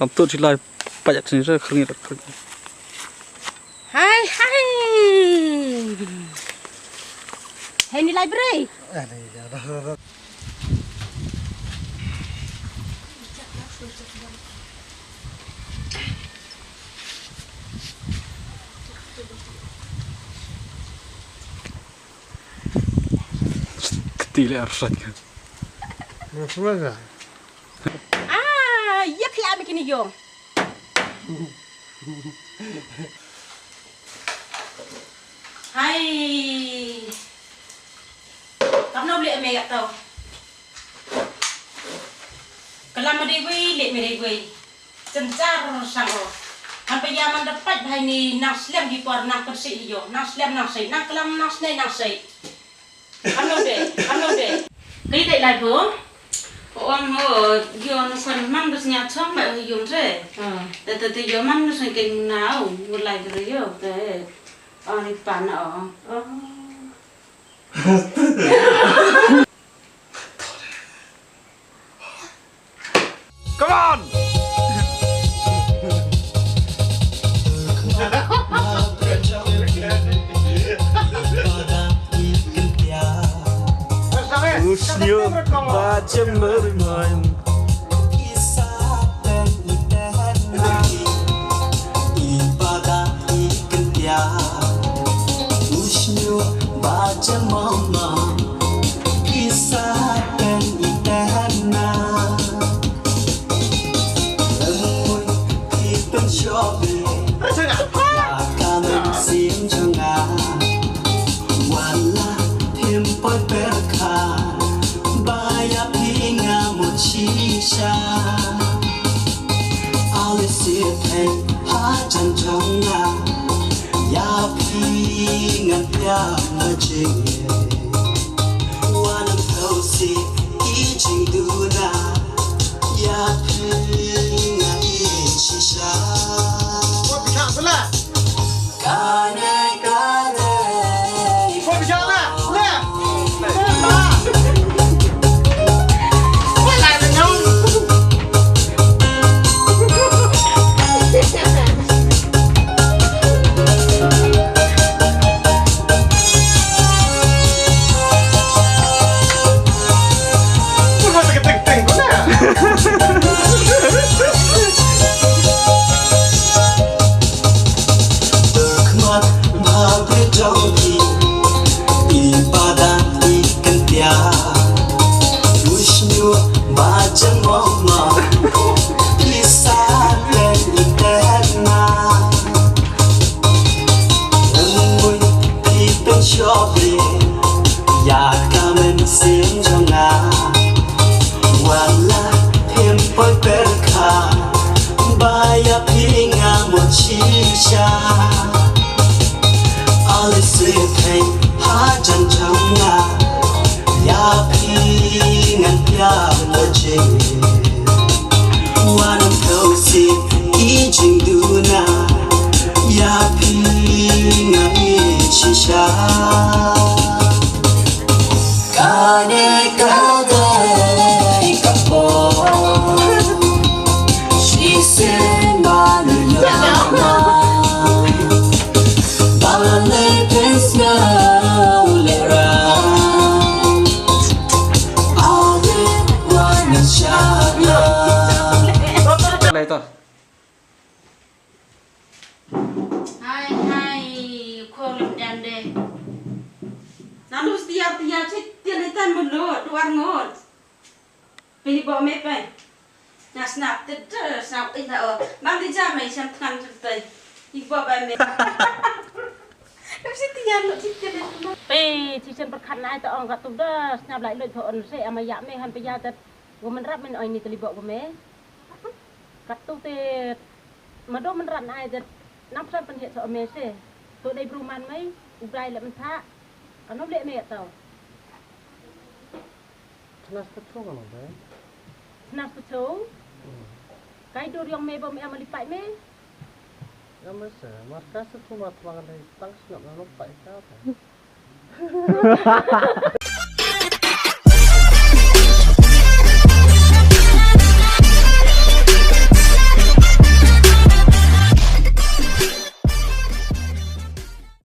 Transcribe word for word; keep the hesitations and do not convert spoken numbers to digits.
Tam tu ci lai payat sini sa kering tak kering. Hai, hai. Hai ni library. Ketile arsak. Masuk lah. Ah, ya khia me kini yong. Hai. Kam nau le me ya tau. Kalam me dei wei le me dei wei. Cencar sang o. Han pa ya man dapat bhai ni nang slem di por nang persi yo. Nang slem nang sei. Nang kalam nang snei nang sei. Ano de, ano de. Kei dei lai bo. Ong ho, yo no kon man bas nya chong ba yo re. Te te te yo man bas nya kei na o, ngu lai de yo te. Ong ri pa na o. Come on! Usnyo ba jember main. Usnyo ba jember main. Isa pen itehna. Lemui ipin shobe. Ya kamen sim jonga. Wala pim poi berka. Baya pinga mo chisha. Ale sipeng hajan jonga. Ya pinga ya majing. Wanam tau si i jingduna. Ya phi nga i shisha. Kane kane. Later. Hai hai, khor lem dem de. Nanu setia setia cit tian itan mulu duar ngot. Pini bo me pe. Nga snap te de snap ih da o. Bang di jam me siam tngan te. Ibo ba me. Em setia lo cit tian itan. Pe ci chen perkhat nai te ong ka tu de snap lai lo to on se ama ya me han pe ya te. Wo men rap men oi ni te libo bo me. Katto te mado mynran ai te nang pynhiet sa ome se. To dei bru man mei u brai le mynta. Kano le me tau. Tnas te thong ano be. Tnas te thong. Kai dur yong me ba me amali pai me. Ya me se mar ka se thong ma thwang dei tang sngap na no pai ka.